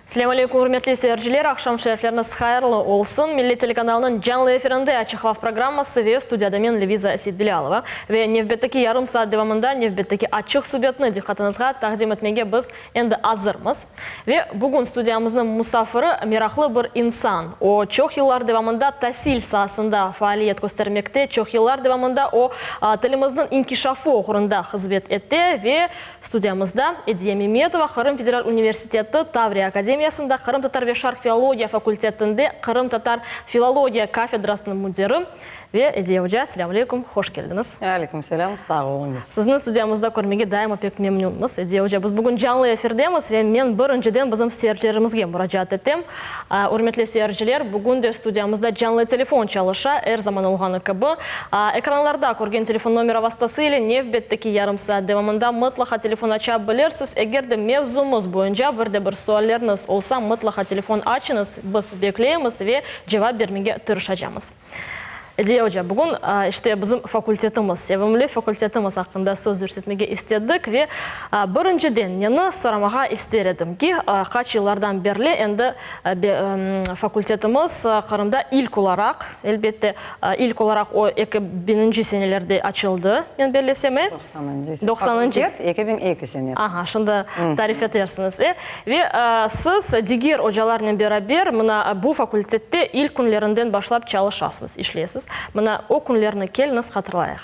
Selâm aleyküm, ürmetli seyirciler, aqşam şerifleriniz hayırlı olsun. Millet telekanalınıñ canlı efirinde Açıq laf programması ve studiyada men, Leviza Seytbilâlova. Ve nevbetteki yarım saat devamında nevbetteki açıq subetni diqqatıñızğa taqdim etmege biz endi azırmız. Ve bugün studiyamıznıñ musafiri meraqlı bir insan. O, çoq yıllar devamında tasil saasında faaliyet köstermekte, çoq yıllar devamında o, tilimizniñ inkişafı oğrunda hızmet ete ve Studiyamızda Ediye Memetova, Qırım federal universiteti Tavriya akademiyasında qırımtatar ve şarq filologiya fakultetinde qırımtatar filologiya kafedrasınıñ müdiri. Ve Ediye oca, selâm aleyküm, hoş keldiñiz. Aleyküm selâm, sağ oluñız. Sizni studiyamızda körmege daima pek memnünmiz. Ediye oca, biz bugün canlı efirdemiz ve men birinciden bizim seyircilerimizge muracaat etem. Ürmetli seyirciler, bugün de studiyamızda canlı telefon çalışa, er zaman olğanı kibi. Ekranlarda körgen telefon nomera vastası ile nevbetteki yarım saat devamında mıtlaqa telefon aça bilirsiz. Eger de mevzumız boyunca bir de bir sualleriniz olsa, mıtlaqa telefon açıñız, biz bekleymiz ve cevap bermege tırışacamız. Ediye oca, bugün, işte, bizim fakultetimiz, sevimli fakultetimiz aqqında söz yürsetmege istedik ve birinciden neni soramağa ister edim ki, qaç yıllardan berli endi fakultetimiz Qırımda ilk olaraq, elbette, ilk olaraq o eki bininci senelerde açıldı, men bellesem, e? Doqsanıncı. Doqsanıncı. Fakultet 2002 senesi. Aha, şimdi tarif etersiñiz, e? Ve siz diger ocalarnen beraber mına bu fakultette ilk künlerinden başlap çalışasıñız, işleysiz. Mına o künlerni keliñiz hatırlayıq.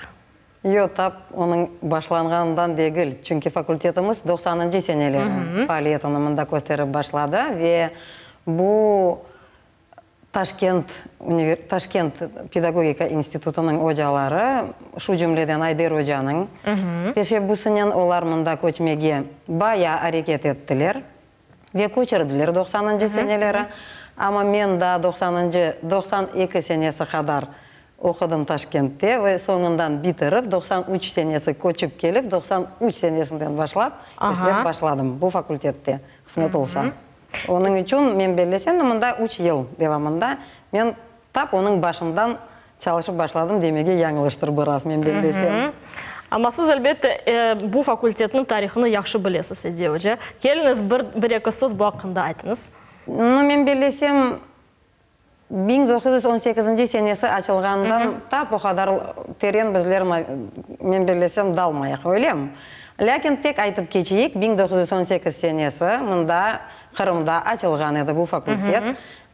Yoq, tap onıñ başlanğanından degil, çünki fakultetimiz doqsanıncı seneleri faaliyetini mında kösterip başladı ve bu Taşkent Taşkent pedagogika institutınıñ ocaları, şu cümleden Ayder ocanıñ teşebbüsinen olar mında köçmege bayağı areket ettiler ve köçürdiler doqsanıncı seneleri. Amma men daa doqsanıncı, 92 senesi qadar oqudım Taşkentte ve soñundan bitirip, 93 senesi köçip kelip, 93 senesinden başlap işlep başladım bu fakultette, qısmet olsa. Onıñ içün, men bellesem de, mında üç yıl devamında men tap onıñ başından çalışıp başladım demege yañlıştır biraz, men bellesem. Amma siz, elbette, bu fakultetniñ tarihını yahşı bilesiz, Ediye oca. Keliñiz, bir, bir-eki söz bu aqqında aytıñız. Nu, men bellesem, 1918-nci senesi açılğanından tap o qadar teren bizler, men bellesem, dalmayıq, öylemi? Lâkin tek aytıp keçeyik, 1918 senesi mında, Qırımda açılğan edi bu fakultet.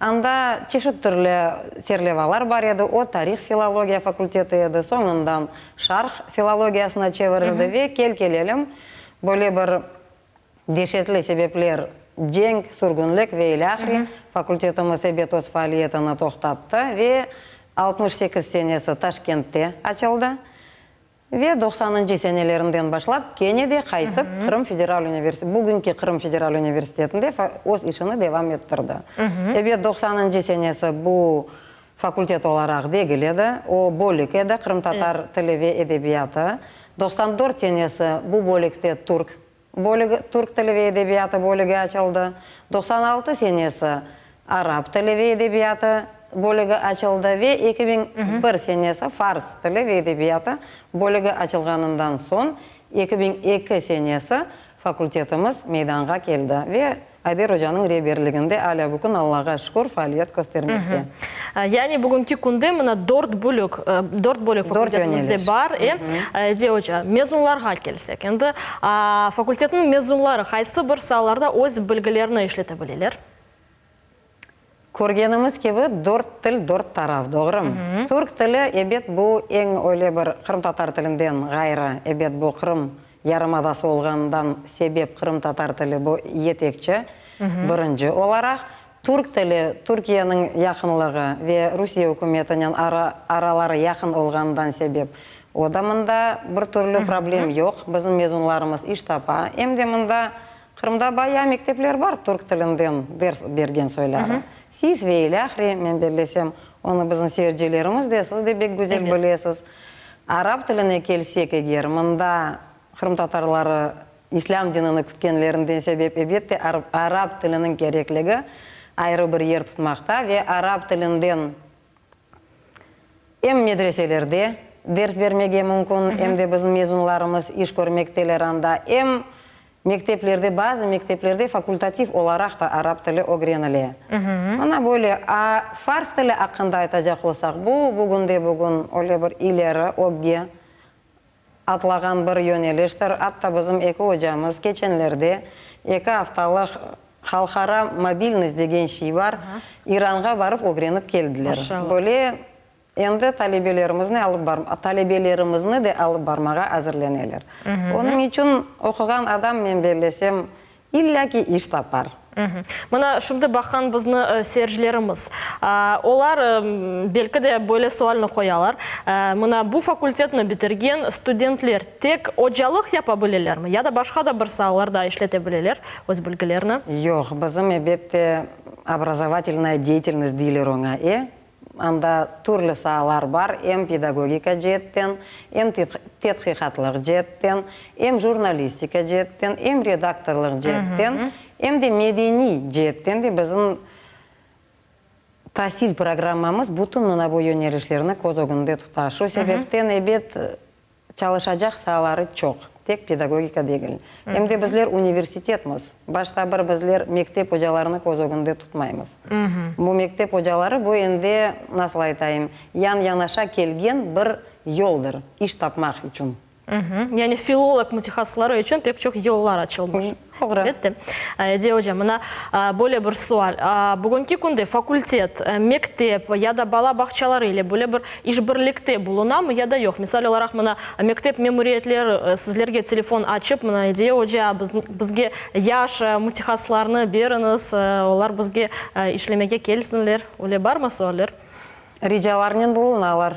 Anda çeşit türlü serlevalar bar edi, o tarih-filologiya fakulteti edi, soñundan şarq filologiyasına çevirildi ve kel-kelelim, böyle bir Deşetli sebepler, cenk, sürgünlik ve ilâhre, fakultetimiz ebet öz faaliyetini toqtattı ve 68 senesi Taşkentte açıldı ve doqsanıncı senelerinden başlap kene de qaytıp Qırım federal universi, bugünki Qırım federal universitetinde öz işini devam ettirdi. Ebet doqsanıncı senesi bu fakultet olaraq degil edi, o bölük edi, qırımtatar tili ve edebiyatı. 94 senesi bu bölükte türk bölügi, türk tili ve edebiyatı bölügi açıldı. 96 senesi arap tili ve edebiyatı bölügi açıldı ve 2001 senesi fars tili ve edebiyatı bölügi açılğanından soñ 2002 senesi fakultetimiz meydanğa keldi ve Ayder ocanıñ reberliginde alâ bugün, Allağa şükür, faaliyet köstermekte. Yani bugünki künde mına dört bölük, dört bölük fakultetimizde bar, e? Ediye oca, mezunlarğa kelsek, endi fakultetniñ mezunları qaysı bir saalarda öz bilgilerini işlete bileler? Körgenimiz kibi, dört til, dört taraf, doğrumı? Türk tili, ebet, bu eñ öyle bir qırımtatar tilinden ğayrı, ebet, bu Qırım yarımadası olğanından sebep qırımtatar tili bu yetekçi, birinci olaraq. Türk tili, Türkiyeniñ yaqınlığı ve Rusiye ükümetinen ara, araları yaqın olğanından sebep, o da mında bir türlü problem yoq, bizim mezunlarımız iş tapa, em de mında Qırımda bayağı mektepler bar türk tilinden ders bergen soyları. Siz ve ilâhre, men bellesem, onı bizim seyircilerimiz de, siz de bek güzel bilesiz. Arap tiline kelsek eger, mında qırımtatarları islâm dinini kütkenlerinden sebep, ebette, arap tiliniñ kerekligi ayrı bir yer tutmaqta ve arap tilinden Em medreselerde ders bermege mümkün, em de bizim mezunlarımız iş körmekteler anda, em. Mekteplerde, bazı mekteplerde fakultativ olaraq da arap tili ögrenile. Mına böyle. A fars tili aqqında aytacaq olsaq, bu bugünde-bugün öyle bir ileri, ögge atlağan bir yöneliştir. Atta bizim eki ocamız keçenlerde eki aftalıq halqara mobilnost degen şiy bar, İranğa barıp ögrenip keldiler. Böyle Endi talebelerimizni alıp bar, talebelerimizni de alıp barmağa azırleneler. Onıñ içün oquğan adam, men bellesem, illâ ki iş tapar. Mına şimdi baqqan bizni seyircilerimiz, olar belki de böyle sualni qoyalar, mına bu fakultetni bitirgen studentler tek ocalıq yapa bilelermi ya da başqa da bir saalarda işlete bileler öz bilgilerini? Yoq, bizim, ebette, obrazovatelnaya deyatelnost deyler oña, e? Anda türlü saalar bar, em pedagogika ceetten, em tedqiqatlıq ceetten, em jurnalistika ceetten, em redaktorlıq ceetten, em de medeniy ceetten de bizim tasil programmamız bütün mına bu yönelişlerni köz ögünde tuta. Şu sebepten, ebet, Çalışacaq saaları çoq, tek pedagogika degil. Em de bizler universitetmiz. Başta bir bizler mektep ocalarını köz ögünde tutmaymız. Bu mektep ocaları bu endi, nasıl aytayım, yan-yanaşa kelgen bir yoldır iş tapmaq içün. Yani filolog mütehassısları içün pek çoq yollar açılmış. Doğru. Elbette. Ediye oca, mına böyle bir sual. Bugünki künde fakultet, mektep ya da bala bağçaları ile böyle bir işbirlikte bulunamı ya da yoq? Misal olaraq, mına mektep memuriyetleri sizlerge telefon açıp, mına Ediye oca, bizge yaş mütehassıslarnı beriñiz, olar bizge işlemege kelsinler. Öyle barmı sualler? Ricalarnen bulunalar.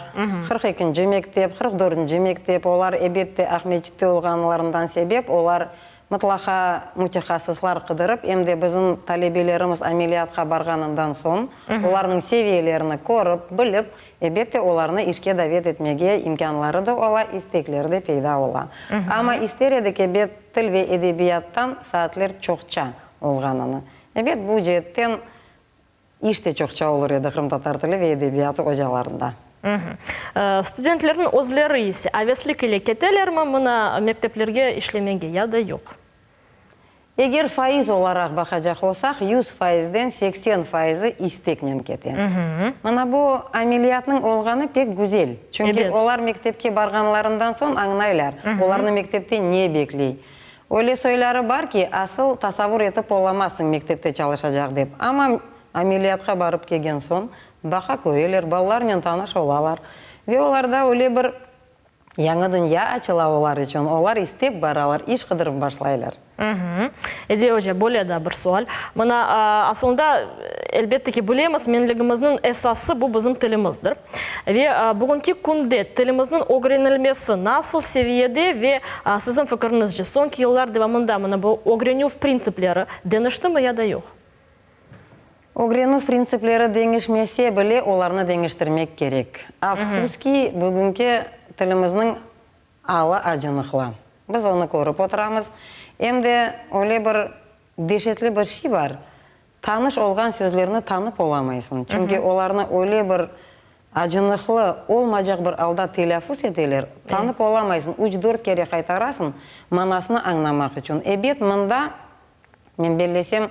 42 ekinci mektep, 44 nci mektep, olar, ebette, Aqmescitte olğanlarından sebep, olar mıtlaqa mütehassıslar qıdırıp, em de bizim talebelerimiz ameliyatqa barğanından soñ, olarnıñ seviyelerini körip, bilip, ebette, olarnı işke davet etmege imkânları da ola, istekleri de peyda ola. Amma ister edik, ebet, til ve edebiyattan saatler çoqça olğanını. Ebet, bu ceetten İş de çoqça olur edi qırımtatar tili ve edebiyatı ocalarında. Studentlerniñ özleri ise aveslik ile ketelermi mına mekteplerge işlemege ya da yoq? Eger faiz olaraq baqacaq olsaq, 100 faizden 80 faizi isteknen kete. Mına bu ameliyatnıñ olğanı pek güzel. Çünki olar mektepke barğanlarından soñ añlaylar, olarnı mektepte ne bekley. Öyle soyları bar ki, asıl tasavur etip olamazsıñ mektepte çalışacaq dep. Amma ameliyatqa barıp kelgen soñ, baqa köreler, balalarnen tanış olalar. Ve olarda öyle bir yañı dünya açıla olar içün, olar istep baralar, iş qıdırıp başlaylar. Ediye oca, böyle daa bir sual. Mına, aslında, elbette ki, bilemiz, menligimizniñ esası bu bizim tilimizdir. Ve bugünki künde tilimizniñ ögrenilmesi nasıl seviyede ve siziñ fikiriñizce, soñki yıllar devamında mına bu ögrenüv printsipleri deñiştimi ya da yoq? Ögrenüv printsipleri deñişmese bile, olarnı deñiştirmek kerek. Afsus ki, bugünki tilimizniñ alı acınıqlı. Biz onı körip oturamız. Em de öyle bir deşetli bir şey bar, Tanış olğan sözlerni tanıp olamaysıñ, çünki olarnı öyle bir acınıqlı olmaycaq bir alda telâffuz eteler, tanıp olamaysıñ, üç-dört kere qaytarasıñ manasını añlamaq içün. Ebet, mında, men bellesem,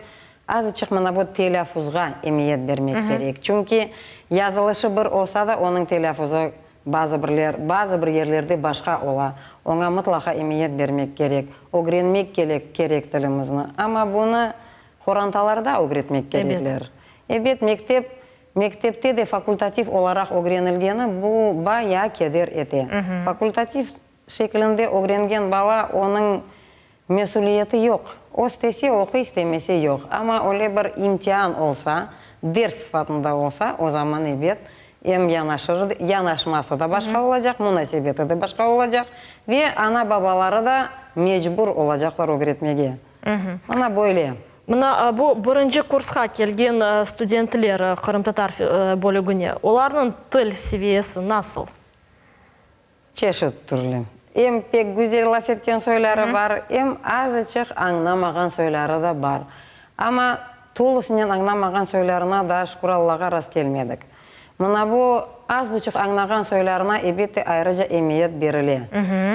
azıçıq mına bu telâffuzğa emiyet bermek kerek, çünki yazılışı bir olsa da, onıñ telâffuzı bazı birler, bazı bir yerlerde başqa ola. Oña mıtlaqa emiyet bermek kerek, ögrenmek kerek tilimizni. Amma bunı Qorantalarda ögretmek kerekler. Ebet, mektep, mektepte de fakultativ olaraq ögrenilgeni bu bayağı keder ete. Fakultativ şeklinde ögrengen bala, onıñ mesüliyeti yoq. O istese oquy, istemese yoq. Amma öyle bir imtian olsa, ders sıfatında olsa, o zaman ebet, em yanaşır, yanaşması da başqa olacaq, munasebeti de başqa olacaq ve ana-babaları da mecbur olacaqlar ögretmege. Mına böyle. Mına bu birinci kursqa kelgen studentler qırımtatar bölügine, olarnıñ til seviyesi nasıl? Çeşit türlü. Em pek güzel laf etken soyları bar, em azıçıq añlamağan soyları da bar. Amma tolusınen añlamağan soylarına daa, şükür Allağa, rastkelmedik. Mına bu. az buçuq añlağan soylarına ebette ayrıca emiyet berile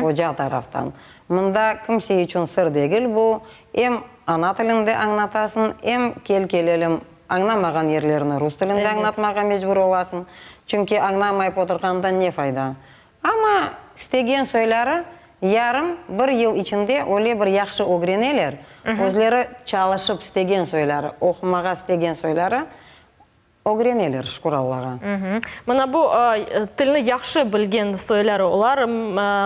oca taraftan. Mında kimse içün sır degil bu, em ana tilinde añlatasıñ, em kel-kelelim añlamağan yerlerini rus tilinde añlatmağa mecbur olasıñ. Çünki añlamayıp oturğandan ne fayda? Amma istegen soyları yarım, bir yıl içinde öyle bir yahşı ögreneler, özleri çalışıp istegen soyları, oqumağa istegen soyları ögreneler, şükür Allağa. Mına bu tilni yahşı bilgen soyları, olar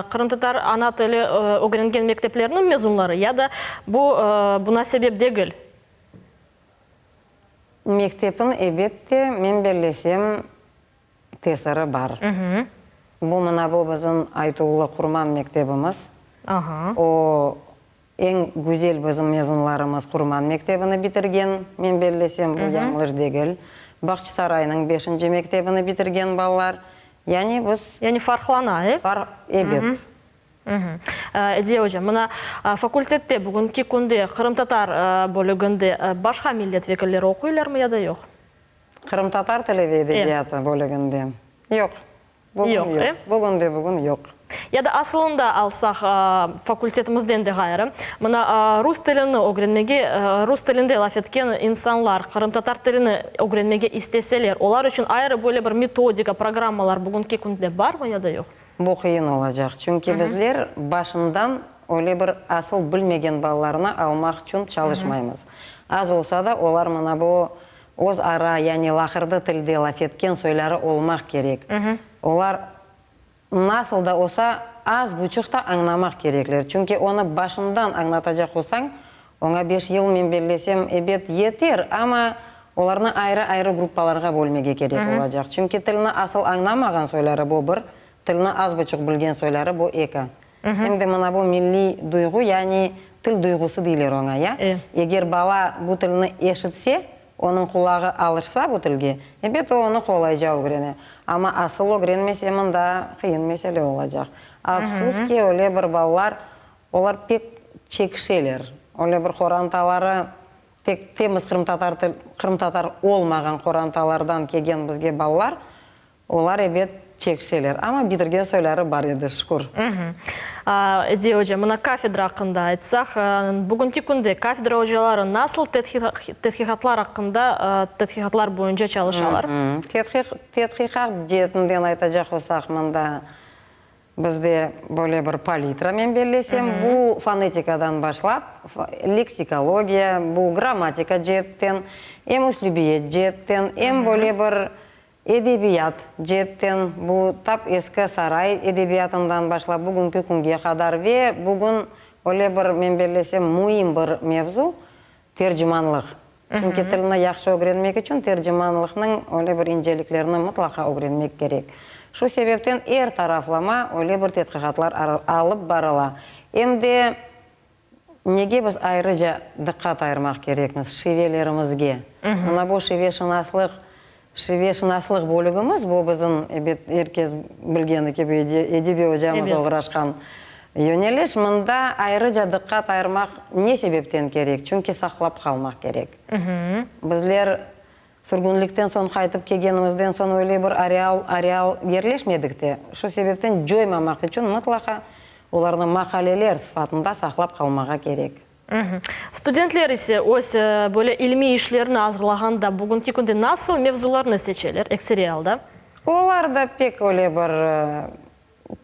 qırımtatar ana tili ögrengen mekteplerniñ mezunları ya da bu buna sebep degil? Mektepniñ, ebette, men bellesem, tesiri bar. Bu mına bu bizim aytuvlı Qurman mektebimiz. O, eñ güzel bizim mezunlarımız Qurman mektebini bitirgen, men bellesem, bu yañlış degil. Bağçasaraynıñ beşinci mektebini bitirgen balalar. Yani biz. Yani farqlana, e? Farq, ebet. Ediye oca, mına fakultette bugünki künde qırımtatar bölüginde başqa millet vekilleri oquylarmı ya da yoq? Qırımtatar tili ve edebiyatı bölüginde? Yoq. Bugün yoq. Bugün de bugün yoq. Ya da asılında alsaq, fakultetimizden de ğayrı, mına rus tilini ögrenmege, rus tilinde laf etken insanlar qırımtatar tilini ögrenmege isteseler, olar içün ayrı böyle bir metodika, programmalar bugünki künde barmı ya da yoq? Bu qıyın olacaq, çünki bizler başından öyle bir asıl bilmegen balalarnı almaq içün çalışmaymız. Az olsa da, olar mına bu öz ara, yani laqırdı tilde laf etken soyları olmaq kerek. Olar nasıl da olsa az buçuq da añlamaq kerekler. Çünki onı başından añlatacaq olsañ, oña beş yıl, men bellesem, ebet, yeter, amma olarnı ayrı-ayrı gruppalarğa bölmege kerek olacaq. Çünki tilni asıl añlamağan soyları bu bir, tilni az buçuq bilgen soyları bu eki. Em de mına bu milliy duyğu, yani til duyğusı deyler oña, ya? Eger bala bu tilni eşitse, onıñ qulağı alışsa bu tilge, ebet, o onı qolayca ögrene. Amma asıl ögrenmese, mında qıyın mesele olacaq. Afsus ki, öyle bir balalar, olar pek çekişeler. Öyle bir qorantaları tek temiz qırımtatar til, qırımtatar olmağan qorantalardan kelgen bizge balalar, Olar, ebet, çekişeler, amma bitirgen soyları bar edi, şükür. Ediye oca, mına kafedra aqqında aytsaq, bugünki künde kafedra ocaları nasıl tedqiqatlar aqqında, tedqiqatlar boyunca çalışalar? Tedqiqat ceetinden aytacaq olsaq, mında bizde böyle bir palitra, men bellesem, bu fonetikadan başlap, leksikologiya, bu grammatika ceetten, em üslübiyet ceetten, em böyle bir Edebiyat ceetten bu tap eski saray edebiyatından başlap bugünki künge qadar ve bugün öyle bir, men bellesem, müim bir mevzu, tercimanlıq. Çünki tilni yahşı ögrenmek içün tercimanlıqnıñ öyle bir inceliklerini mıtlaqa ögrenmek kerek. Şu sebepten er taraflama öyle bir tedqiqatlar alıp barıla. Em de Nege biz ayrıca diqqat ayırmaq kerekmiz? Şivelerimizge. Mına bu şiveşınaslıq, şiveşınaslıq bölügimiz, bu bizim, ebet, er kes bilgeni kibi, Edibe ocamız oğraşqan yöneliş. Mında ayrıca diqqat ayırmaq ne sebepten kerek? Çünki saqlap qalmaq kerek. Bizler Sürgünlikten soñ qaytıp kelgenimizden soñ öyle bir areal, areal yerleşmedik de. Şu sebepten coymamaq içün mıtlaqa olarnı maqaleler sıfatında saqlap qalmağa kerek. Studentler ise öz böyle ilmiy işlerini azırlağanda bugünki künde nasıl mevzularnı seçeler ekseriy alda? Olar da pek öyle bir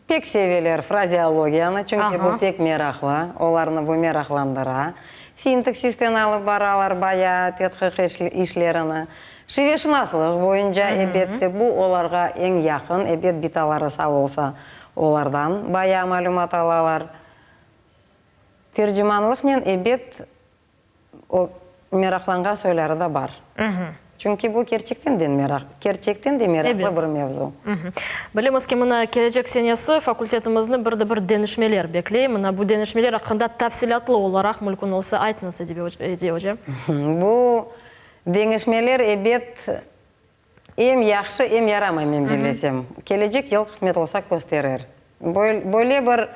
Pek seveler frazeologiyanı, çünki bu pek meraqlı, olarnı bu meraqlandıra. Sintaksisten alıp baralar bayağı tedqiq işlerini. Şiveşınaslıq boyunca, ebette, bu olarğa eñ yaqın, ebet, bitaları sağ olsa, olardan bayağı malümat alalar. Tercimanlıqnen, ebet, O, meraqlanğan soyları da bar. Çünki bu kerçekten de meraq, kerçekten de meraqlı bir mevzu. Bilemiz ki, mına kelecek senesi fakultetimizni bir de bir deñişmeler bekley. Mına bu deñişmeler aqqında tafsilâtlı olaraq mülkün olsa aytıñız, Ediye oca. Bu deñişmeler, ebet, em yahşı, em yaramay, men bellesem. Kelecek yıl qısmet olsa kösterir. Böyle bir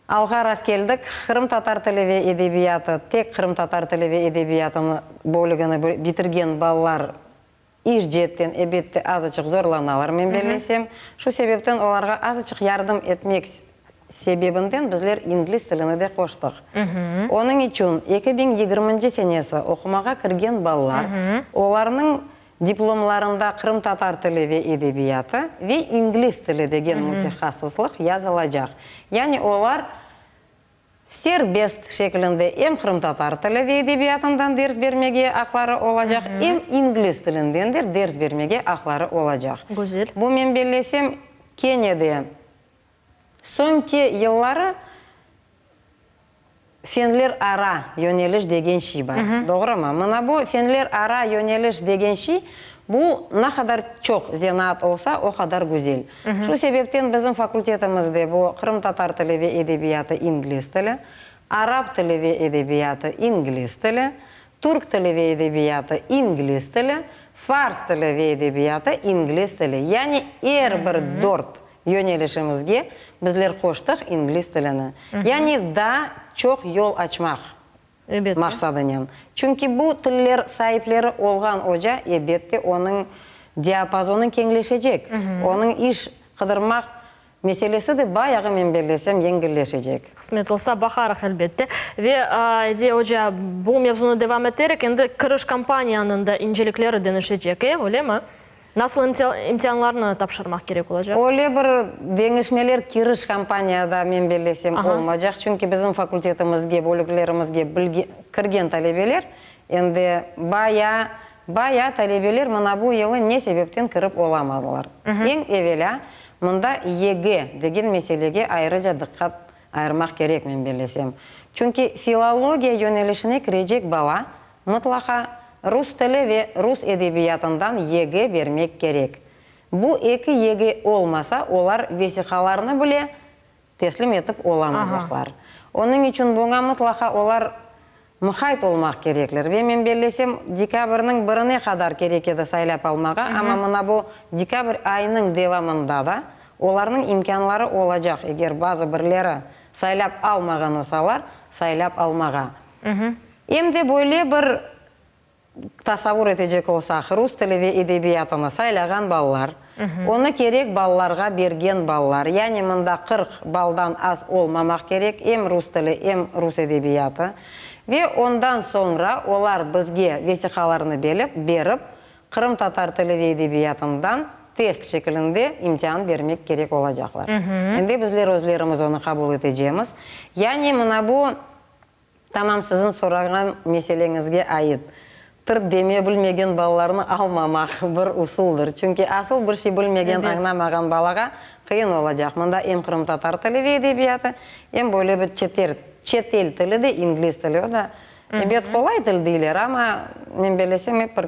alğa rastkeldik, qırımtatar tili ve edebiyatı, tek qırımtatar tili ve edebiyatını bölügini bitirgen balalar. İş ceetten, ebette, azıçıq zorlanalar, men bellesem. Şu sebepten olarğa azıçıq yardım etmek sebebinden bizler ingliz tilini de qoştıq. Onıñ içün 2020-nci senesi oqumağa kirgen balalar, olarnıñ diplomlarında qırımtatar tili ve edebiyatı ve ingliz tili degen mütehassıslıq yazılacaq. Yani olar Serbest şeklinde em qırımtatar tili ve edebiyatından ders bermege aqları olacaq, em ingliz tilinden de ders bermege aqları olacaq. Güzel. Bu, men bellesem, kene de soñki yılları fenlerara yöneliş degen şey bar, doğrumı? Mına bu fenlerara yöneliş degen şey, bu ne qadar çoq zenaat olsa, o qadar güzel. Şu sebepten bizim fakultetimizde bu qırımtatar tili ve edebiyatı ingliz tili, arap tili ve edebiyatı ingliz tili, türk tili ve edebiyatı ingliz tili, fars tili ve edebiyatı ingliz tili, yani er bir dört yönelişimizge bizler qoştıq ingliz tilini. Yani daa çoq yol açmaq maqsadınen. Çünki bu tiller saipleri olğan oca, ebette, onıñ diapazonı keñleşecek, onıñ iş qıdırmaq meselesi de bayağı, men bellesem, yengilleşecek. Qısmet olsa, baqarıq, elbette. Ve, Ediye oca, bu mevzunı devam eterek, endi kiriş kampaniyanıñ da incelikleri deñişecek, e, öylemi? Nasıl imtianlarnı tapşırmaq kerek olacaq? Öyle bir deñişmeler kiriş kampaniyada, men bellesem, olmacaq, çünki bizim fakultetimizge, bölüklerimizge kirgen talebeler, endi baya, baya talebeler mına bu yılı ne sebepten kirip olamadılar. Eñ evelâ, mında YG degen meselege ayrıca diqqat ayırmaq kerek, men bellesem. Çünki filologiya yönelişine kirecek bala Mıtlaqa rus tili ve rus edebiyatından YG bermek kerek. Bu eki YG olmasa, olar vesiqalarnı bile teslim etip olamacaqlar. Onıñ içün buña mıtlaqa olar muqayt olmaq kerekler. Ve men bellesem, dekabrniñ birine qadar kerek edi saylap almağa, amma mına bu dekabr ayınıñ devamında da olarnıñ imkânları olacaq, eger bazı birleri saylap almağan olsalar, saylap almağa. Em de böyle bir tasavur etecek olsaq, rus tili ve edebiyatını saylağan balalar, onı kerek balalarğa bergen balalar, yani mında 40 baldan az olmamaq kerek, em rus tili, em rus edebiyatı, ve ondan soñra olar bizge vesiqalarını belip, berip, qırımtatar tili ve edebiyatından test şekilinde imtian bermek kerek olacaqlar. Endi bizler özlerimiz onı qabul etecemiz. Yani mına bu Tamam siziñ sorağan meseleñizge ait. Tırt deme bilmegen balalarnı almamaq bir usuldır. Çünki asıl bir şey bilmegen, añlamağan balağa qıyın olacaq. Mında em qırımtatar tili ve edebiyatı, em böyle bir çeter, çetel tili de, ingliz tili, o da, ebet, qolay til deyler, amma men bellesem, ep bir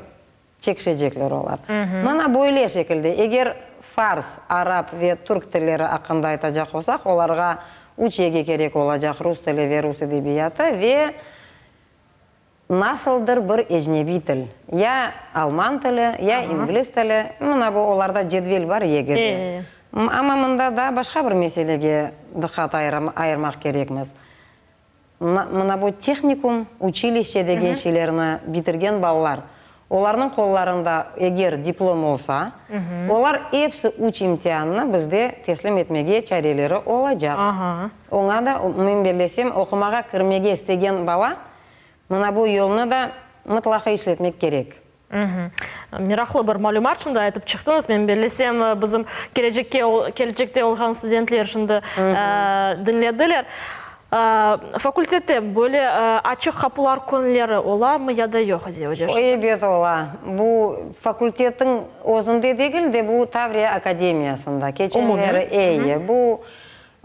çekişecekler olar. Mana böyle şekilde, eger fars, arap ve türk tilleri aqqında aytacaq olsaq, olarğa üç YG kerek olacaq, rus tili ve rus edebiyatı ve nasıldır bir ecnebiy til, ya alman tili, ya ingliz tili, mına bu olarda cedvel bar YGde. Amma mında daa başqa bir meselege diqqat ayırmaq kerekmiz. Mına bu tehnikum, uçilişçe degen şeylerni bitirgen balalar, olarnıñ qollarında eger diplom olsa, olar episi üç imtiannı bizde teslim etmege çareleri olacaq. Oña da, men bellesem, oqumağa kirmege istegen bala mına bu yolnı da mıtlaqa işletmek kerek. Meraqlı bir malümat şimdi aytıp çıqtıñız. Men bellesem, bizim kelecekke, kelecekte olğan studentler şimdi diñlediler. Fakultette böyle açıq qapular künleri olamı ya da yoq, Ediye oca? Ebet, ola. Bu fakultetniñ özünde degil de, bu Tavriya akademiyasında. Keçenleri, eyi, bu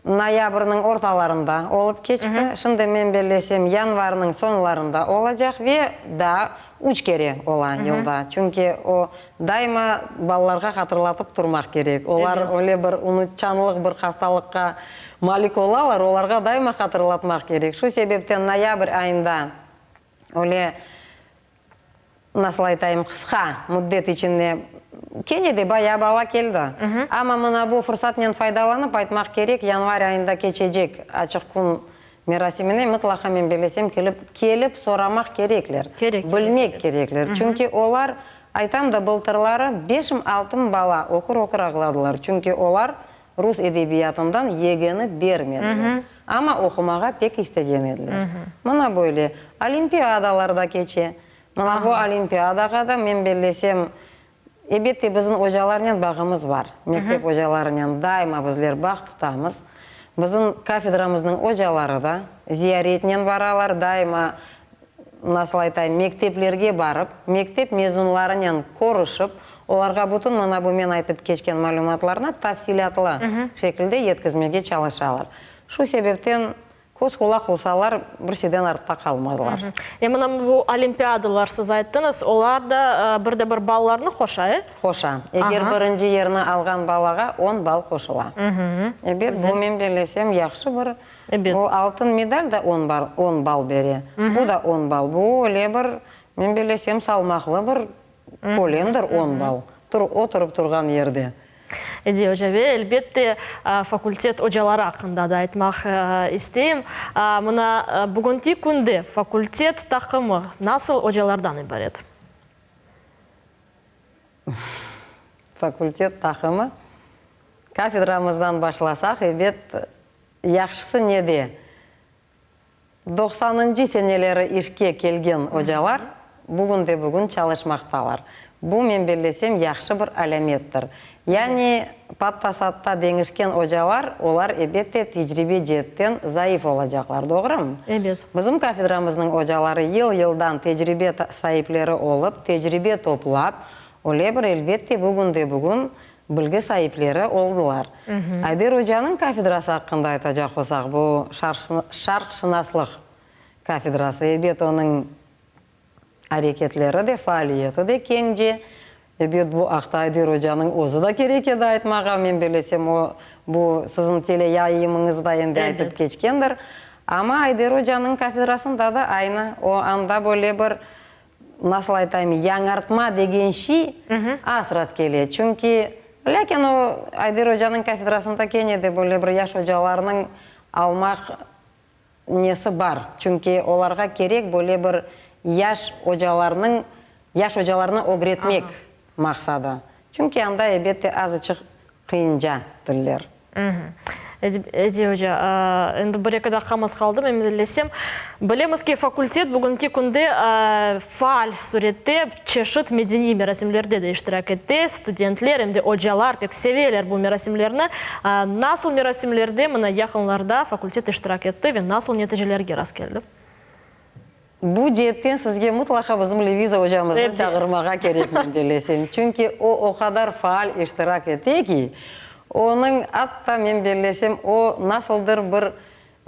Noyabrniñ ortalarında olıp keçti. Şimdi men bellesem, yanvarniñ soñlarında olacaq ve daa üç kere ola yılda. Çünki o, daima balalarğa hatırlatıp turmaq kerek. Olar öyle bir unutçanlıq bir hastalıqqa malik olalar, olarğa daima hatırlatmaq kerek. Şu sebepten noyabr ayında öyle nasıl aytayım, qısqa müddet içinde kene de bayağı bala keldi. Amma mına bu fırsatnen faydalanıp aytmaq kerek, yanvar ayında keçecek Açıq kün merasimine mıtlaqa men bellesem kelip, kelip soramaq kerekler, bilmek kerekler. Çünki olar. Aytam da, bıltırları beşim-altım bala ökür-ökür ağladılar, çünki olar rus edebiyatından YGni bermediler, amma oqumağa pek istegen ediler. Mına böyle. Olimpiadalar da keçe. Mına bu olimpiadağa da, men bellesem, Ebette, bizim ocalarnen bağımız bar. Mektep ocalarınen daima bizler bağ tutamız. Bizim kafedramıznıñ ocaları da ziyaretnen baralar, daima, nasıl aytayım, mekteplerge barıp, mektep mezunlarınen körüşip, olarğa bütün mına bu men aytıp keçken malümatlarnı tafsilâtlı şekilde yetkizmege çalışalar. Şu sebepten Köz-qulaq olsalar, bir şeyden artta qalmazlar. E, mına bu olimpiadalar, siz ayttıñız, olar da bir de bir ballarnı qoşa, e? Qoşa. Eger birinci yerni alğan balağa on bal qoşula. Ebet, bu, men bellesem, yahşı bir. Ebet. Bu altın medal da on bal, on bal bere. Bu da on bal. Bu öyle bir, men bellesem, salmaqlı bir Kölemdir on bal, tur, oturıp turğan yerde. Ediye oca, ve elbette, fakultet ocaları aqqında da aytmaq isteyim. Mına, bugünki künde fakultet taqımı nasıl ocalardan ibaret? Fakultet taqımı, kafedramızdan başlasaq, ebet, yahşısı nede? Doqsanıncı seneleri işke kelgen ocalar bugünde-bugün çalışmaqtalar. Bu, men bellesem, yahşı bir alâmettir. Yani, patta-satta deñişken ocalar, olar, ebette, tecribe ceetten zayıf olacaqlar, doğrumı? Ebet. Bizim kafedramıznıñ ocaları yıl-yıldan tecribe saipleri olıp, tecribe toplap, öyle bir, elbette, bugünde-bugün Bilgi saipleri oldılar. Ayder ocanıñ kafedrası aqqında aytacaq olsaq, bu şarqşınaslıq kafedrası, ebet, onıñ areketleri de, faaliyeti de keñce. Ebet, bu aqta Ayder ocanıñ özü da kerek edi aytmağa, men bellesem, o, bu siziñ teleyayımıñızda endi aytıp keçkendir. Amma Ayder ocanıñ kafedrasında da aynı, o, anda böyle bir nasıl aytayım, yañartma degen şiy az rastkele. Çünki, lâkin o, Ayder ocanıñ kafedrasında kene de böyle bir yaş ocalarnıñ almaq nesi bar. Çünki olarğa kerek böyle bir yaş ocalarnıñ, yaş ocalarnı ögretmek maqsadı. Çünki anda, ebette, azıçıq qıyınca tiller. Ediye oca, endi bir-eki daqqamız qaldı, men bellesem. Bilemiz ki, fakultet bugünki künde faal sürette çeşit medeniy merasimlerde de iştirak ete. Studentler em de ocalar pek seveler bu merasimlerni. Nasıl merasimlerde mına yaqınlarda fakultet iştirak etti ve nasıl neticelerge rastkeldi? Bu ceetten sizge mıtlaqa bizim Leviza ocamıznı çağırmağa kerek, men bellesem. Çünki o, o qadar faal iştirak ete ki, onıñ, atta, men bellesem, o, nasıldır bir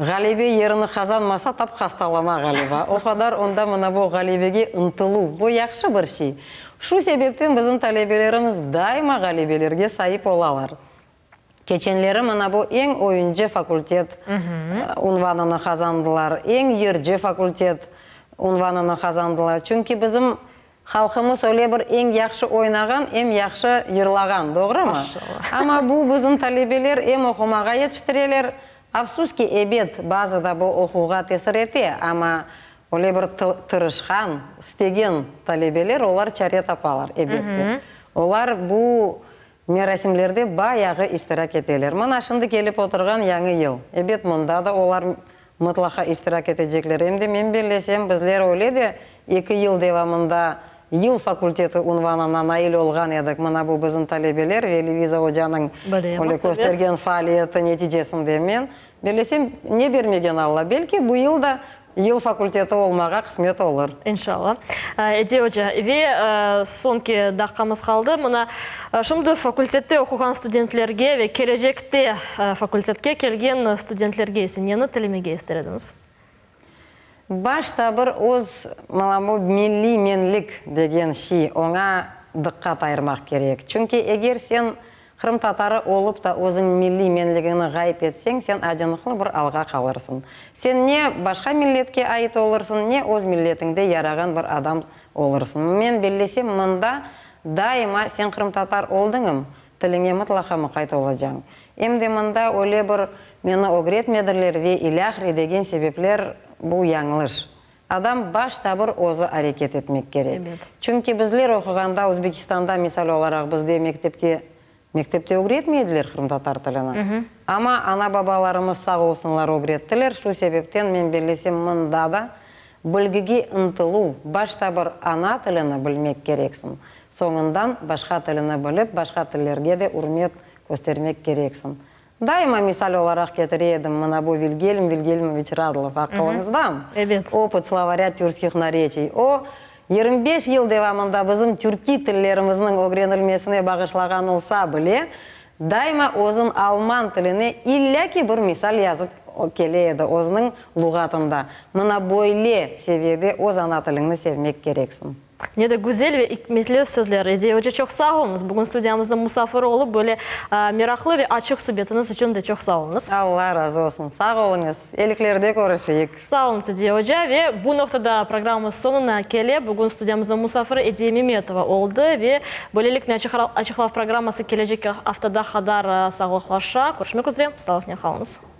ğalebe yerini qazanmasa, tap hastalana, ğaliba. O qadar onda mına bu ğalebege ıntıluv. Bu yahşı bir şey. Şu sebepten bizim talebelerimiz daima ğalebelerge saip olalar. Keçenleri mına bu eñ oyuncı fakultet unvanını qazandılar, eñ yırcı fakultet unvanını qazandılar. Çünki bizim halqımız öyle bir eñ yahşı oynağan, em yahşı yırlağan, doğrumı? Amma bu bizim talebeler em oqumağa yetiştireler, afsus ki, ebet, bazıda bu oquvğa tesir ete, amma öyle bir tırışqan, istegen talebeler, olar çare tapalar, ebette. Olar bu Merasimlerde bayağı iştirak eteler. Mına şimdi kelip oturğan Yañı yıl. Ebet, mında da olar mıtlaqa iştirak etecekler. Em de men bellesem, bizler öyle de eki yıl devamında Yıl fakulteti unvanına nail olğan edik. Mına bu bizim talebeler ve Leviza ocanıñ öyle köstergen faaliyeti neticesinde. Men bellesem, ne bermegen Alla, belki bu yıl da Yıl fakulteti olmağa qısmet olur. İnşallah. Ediye oca, ve soñki daqqamız qaldı. Mına, şimdi fakultette oquğan studentlerge ve kelecekte fakultetke kelgen studentlerge ise neni tilemege ister ediñiz? Başta bir öz, mına bu milliy menlik degen şiy, oña diqqat ayırmaq kerek. Çünki eger sen Qırımtatarı olıp da özüñ milliy menligiñni ğayıp etseñ, sen acınıqlı bir alğa qalırsıñ. Sen ne başqa milletke ait olursıñ, ne öz milletiñde yarağan bir adam olursıñ. Men bellesem, mında daima sen qırımtatar oldıñm, tiliñe mıtlaqa muqayt olacañ. Em de mında öyle bir meni ögretmediler ve ilâhre degen sebepler, bu yañlış. Adam başta bir özü areket etmek kerek. Çünki bizler oquğanda Özbekistanda, misal olaraq, bizde mektepte, mektepte ögretmey ediler qırımtatar tilini. Amma ana-babalarımız sağ olsunlar ögrettiler. Şu sebepten men bellesem mında da bilgige ıntıluv, başta bir ana tilini bilmek kereksiñ, soñundan başqa tilini bilip, başqa tillerge de ürmet köstermek kereksiñ. Daima misal olaraq ketire edim, mına bu Vilgelm Vilgelmoviç Radlov, aqılıñızdamı? Ebet. Opıt slovarâ türkskih nareçiy. O, 25 yıl devamında bizim türkiy tillerimizniñ ögrenilmesine bağışlağan olsa bile, daima özün alman tiline illâ ki bir misal yazıp kele edi özüniñ luğatında. Mına böyle seviyede öz ana tiliñni sevmek kereksiñ. Ne de güzel ve ikmetli sözler, Ediye oca, çoq sağ oluñız. Bugün studiyamızda musafir olıp, böyle meraqlı ve açıq subetiñiz içün de çoq sağ oluñız. Alla razı olsun. Sağ oluñız. Eliklerde körüşeyik. Sağ oluñız, Ediye oca. Ve bu noqtada programmamız soñuna kele. Bugün studiyamızda musafiri Ediye Memetova oldı. Ve böyleliknen Açıqlav programması kelecek aftada qadar sağlıqlaşa. Körüşmek üzre. Sağlıqnen qalıñız.